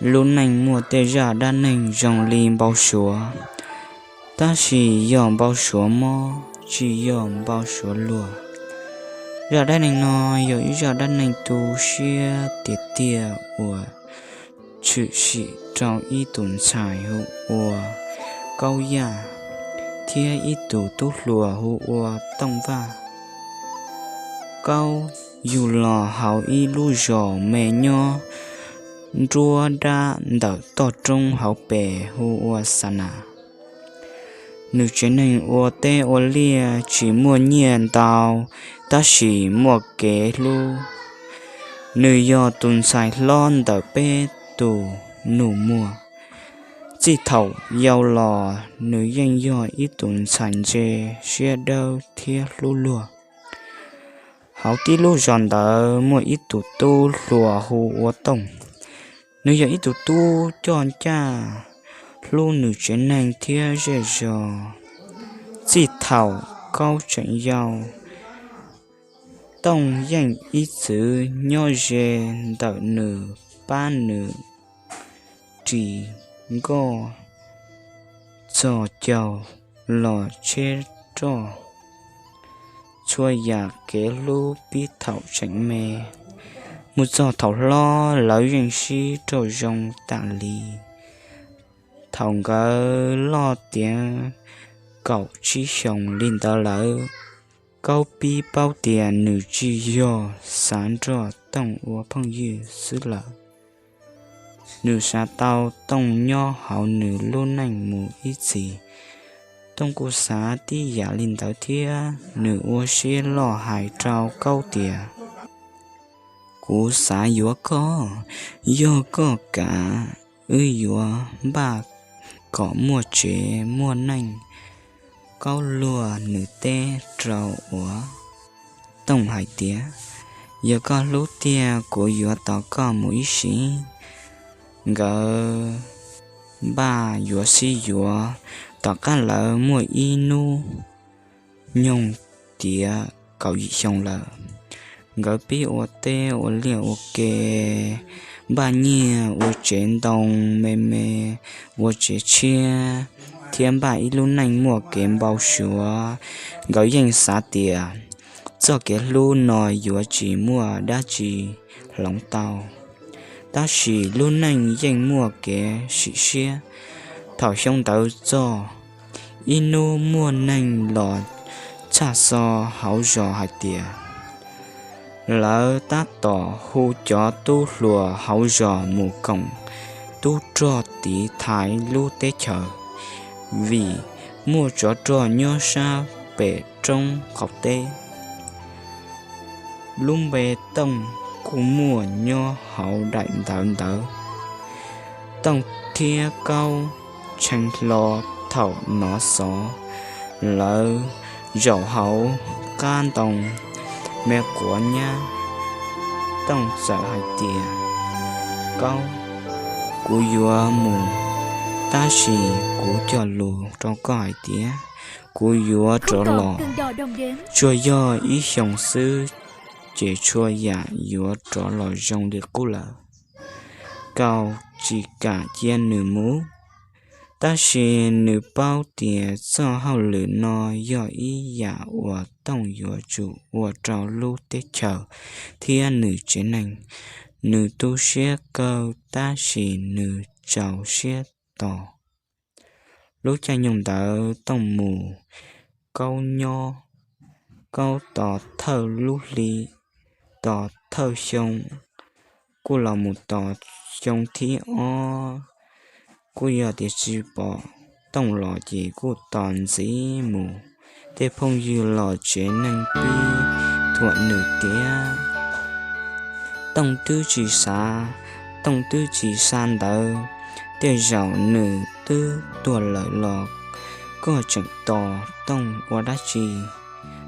Lub neej muaj tej zaj dab neeg zoo li npau suav, tab sis yog npau suav mob, tsis yog npau suav luag. Zaj dab neeg no yog ib zaj dab neeg tu siab tiag tiag uas tshwm sim rau ib tus ntxhais hu ua Kaub Yaj thiab ib tus tub hluas hu ua Tooj Vaj. Kaub yug los hauv ib lub zos me nyob nruab dab ntawm toj roob hauv pes hu ua Xa Nas. Nws tsev neeg ua teb ua liaj tsis muaj nyiaj ntau, tab sis muaj kev hlub. Nws yog tus ntxhais hlob ntawm peb tus nus muag. Txij thaum yau los nws yeej yog ib tus ntxhais ntse, siab dawb thiab hlub luag. Hauv tib lub zos ntawd muaj ib tus tub hluas hu ua Tooj. Nws yog ib tus tub coj ncaj, hlub nws tsev neeg thiab zej zos. Txij thaum Kaub tseem yau, Tooj yeej ib txwm nyob ze ntawm nws, pab nws ris nkoj, txhos caug los tsheb roj. Txhua yam kev hlub pib thaum tseem me mus txog thaum hlob lawv yeej sib raug zoo tas li. Thaum nkawd loj tiav kaum tsib xyoos li ntawd lawm, Kaub pib paub tias nws tsis yog xav nrog Tooj ua phooj ywg xwb lawm. Nws xav tau Tooj nyob hauv nws lub neej mus ib txhis. Tooj kuj xav tib yam li ntawd thiab, nws ua siab loj hais rau Kaub tias, Kuv xav yuav koj, yog koj kam, wb yuav npaj kom muaj tsev muaj neej. Kaub luag nws teb rau uas Tooj hais tias, Yog koj hlub tiag kuv yuav tos koj mus ib sim. Nkawd npaj yuav sib yuav, tom qab lawv muaj ib hnub nyoog tiav kaum yim xyoo lawm. Nkawd pib ua teb ua liaj ua ke, npaj nyiaj ua tsev ntoo me me, ua tsev tshiab, thiab npaj ib lub neej muaj kev npau suav. Nkawd yeej xav tias txoj kev hlub no yuav tsis muaj dab tsi hloov tau. Tab sis lub neej yeej muaj kev sim siab. Thaum xyoo ntawd txog, ib hnub muaj neeg los tshaj xov hauv zos hais tias lawv tab tom hu cov tub hluas hauv zos mus koom tub rog tiv thaiv lub teb chaws, vim muaj tsov rog nyob sab pem roob qaum teb. Lub npe Tooj kuj muaj nyob hauv daim ntawv ntawd. Tooj thiab Kaub tshee hlo thaum hnov xov. Lawv zaum hauv qab ntoo me quav nyab. Tooj txawm hais tias, Kaub, kuv yuav mus, tab sis kuv cog lus rau koj hais tias kuv yuav rov los. Tsuas yog ib xyoos xwb, ces txhua yam yuav rov los zoo li qub lawm. Kaub tsis kam cia nws mus, tab sis nws paub tias txoj hauj lwm no yog ib yam uas Tooj yuav tsum ua rau lub teb chaws thiab nws tsev neeg. Nws tu siab kawg tab sis nws tsaus siab tos. Lub caij nyoog ntawd Tooj mus, Kaub nyob. Kaub tos thawj lub hli, tos thawj xyoo, kuj los mus tos xyoo thib ob. Kuj yog tias tsis pom Tooj los ces kuj tos ntxiv mus. Tej phooj ywg los tsev neeg pib thuam nws tias, Tooj twb tsis xav, Tooj twb tsis xa ntawv, tej zaum nws twb tuag lawm los koj tseem tos Tooj ua dab tsi?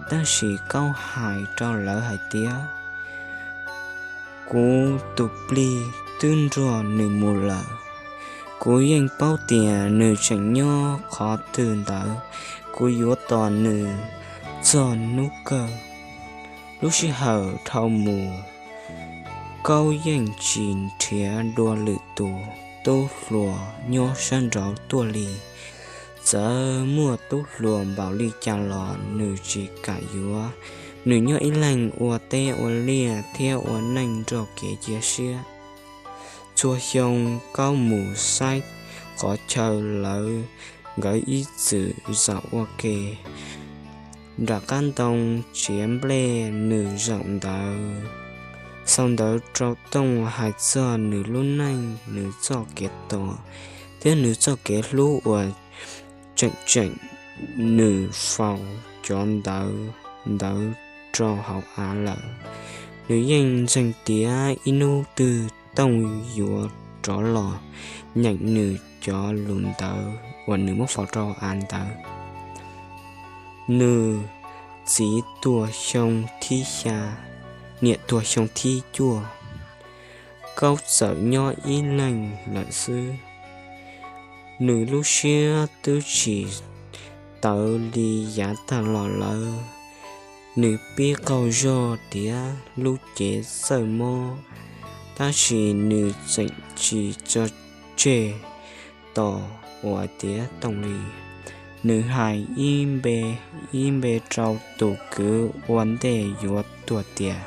Tab sis Kaub hais rau lawv hais tias, Kuv tus plig twb nrog nws mus lawm. Kuv yeej paub tias nws tseem nyob qhov twg ntawd. Kuv yuav tos nws txog hnub kawg. Lub sij hawm dhau mus, Kaub yeej tsis nrhiav dua lwm tus. tub hluas nyob sab nraud tuaj li. Txawm muaj tub hluas npaum li cas los nws tsis kam yuav. Nws nyob ib leeg ua teb ua liaj thiab ua neej nrog kev cia siab. Txhua xyoo Kaub mus saib qhov chaw lawv nkawd ib txwm zaum ua ke nram qab ntoo txiav nplej, nws zaum ntawd. Xaus ntawv rau Tooj hais txog nws lub neej, nws txoj kev tos thiab nws txoj kev hlub uas tseem tseem, nws faus cov ntawv ntawd rau hauv av lawm. Nws yeej ntseeg tias ib hnub twg Tooj yuav rov los nyeem nws cov lus ntawd uas nws muab faus rau av ntawd. Nws txiv tuag xyoo thib xya, niam tuag xyoo thib cuaj. Kaub txawm nyob ib leeg lawm xwb. Nws lub siab twb tsis tawv li yav tag los lawm. Nws pib qaug zog tias lub cev txawj mob, tab sis nws tseem tsis tso tseg tos ua tiav Tooj li. Nws hais ib npe ib npe rau tus kwv ua ntej yuav tuag tias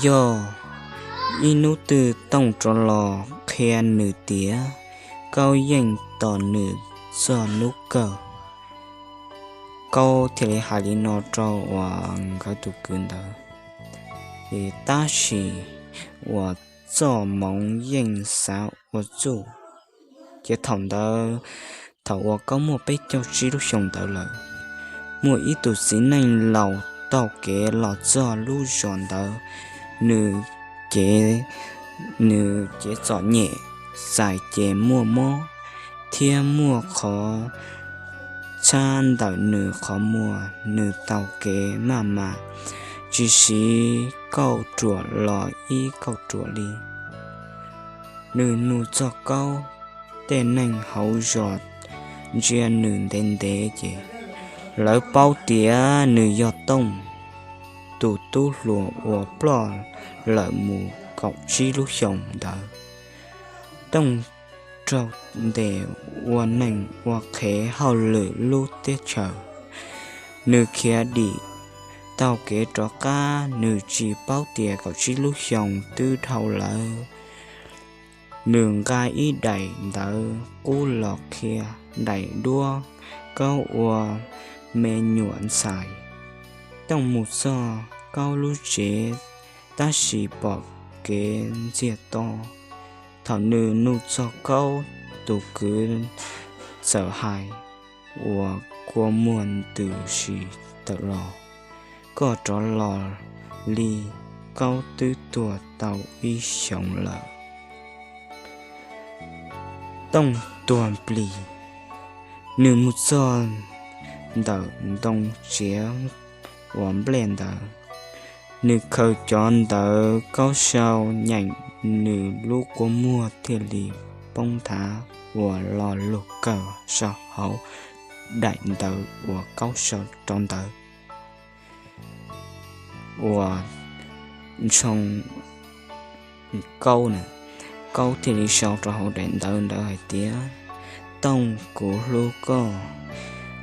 yog ib hnub twg Tooj rov los qhia nws tias Kaub yeej tos nws txog hnub kawg. Kaub thiaj li hais li no rau uas nkawd tus kwv ntawd, es tab sis uas txoj hmoov yeej xav ua txuj. Ces thaum ntawd, thaum uas Kaub muaj peb caug tsib lub xyoo ntawd lawm, muaj ib tus txiv neej laus taug kev los txog lub zos ntawd. Nws cev, nws cev txom nyem, txais ces muaj mob thiab muaj qhov txhab ntawm nws qhov muag. Nws taug kev maj mam, tsis siv kauj ruam los ib kauj ruam li. Nws nug txog Kaub, tej neeg hauv zos ntsia nws ntev ntev ces lawv paub tias nws yog Tooj, tus tub hluas uas ploj lawm mus kaum tsib lub xyoos ntawd. Tooj raug ntes ua neeg ua qhev hauj lwm lub teb chaws. Nws khiav dim taug kev rov qab, nws tsis paub tias kaum tsib lub xyoos twb dhau lawm. Nws nqa ib daim ntawv qub los qhia daim duab Kaub ua me nyuam ntxhais. Tooj mus txog Kaub lub tsev, tab sis pom kev ntxiag to. Thaum nws nug txog Kaub, tus kwv txawm hais, uas kua muag ntws si tawm los, koj rov los li, Kaub twb tuag tau ib xyoos lawm. Tooj tuag nplig. Nws mus txog ntawm ntoo txiav uas nplej ntawd, nws khaws cov ntawv Kaub sau nyeem, nws lub kua muag thiaj li poob nthav uas lo lug kawg saum hauv daim ntawv uas Kaub sau rau ntawd uas ntsoo Kaub na. Kaub thiaj li sau rau hauv daim ntawv ntawd hais tias, Tooj, kuv hlub koj,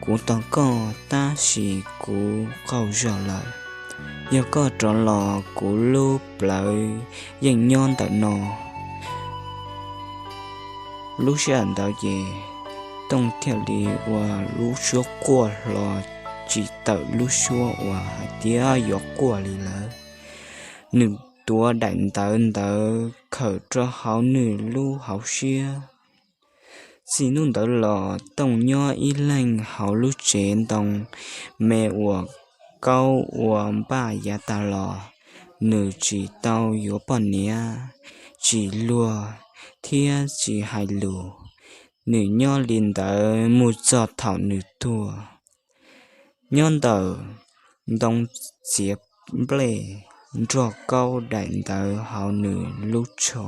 kuv tos koj tab sis kuv qaug zog lawm. Yog koj rov los kuv lub plawv yeej nyob ntawm no. Lub sij hawm ntawd ces Tooj thiaj li ua lub suab quaj hlo tsis tawm lub suab uas hais tias yuav quaj li lawm. Nws tuav daim ntawv ntawd khawm rau hauv nws lub hauv siab. Txij hnub ntawd los Tooj nyob ib leeg hauv lub tsev ntoo me uas Kaub ua npaj yav tas los. Nws tsis tau yuav poj niam, tsis luag thiab tsis hais lus. Nws nyob li ntawd mus txog thaum nws tuag. Nyob ntawm ntoo txiav nplej nrog Kaub daim ntawv hauv nws lub tsho.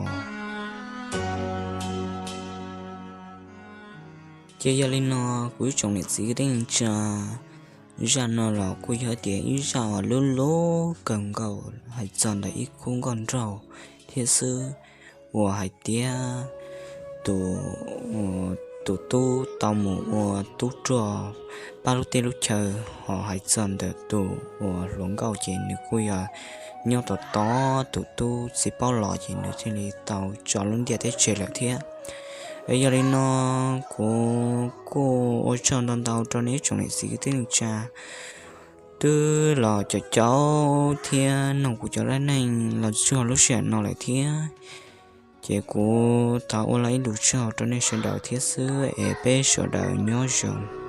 Ces yog li no, kuv ib tsoom niam txiv kwv tij neej tsa, zaj no los kuj yog tias ib zaj uas lub lub kawg nkaus hais txog ntawm ib khub nkauj nraug thiab xwb. uas hais tias tus, tus tub tau mus ua tub rog pab lub teb lub chaw, ho hais txog ntawm tus uas hluas nkauj ces nws kuj yog nyob tom tod tus tub txiv paub los ces nws thiaj li tau tso lub ntiaj teb tseg lawm thiab. Yog li no kuv kuj ua tsaug ntau ntau rau nej ib tsoom niam txiv kwv tij neej tsa twb los caum caum thiab noog kuv cov lab neej los txog lub sij hawm no lawm thiab. Ces kuv thov ua lawm ib lus tsaug rau nej sawv daws thiab xwb es peb sawv daws nyob zoo.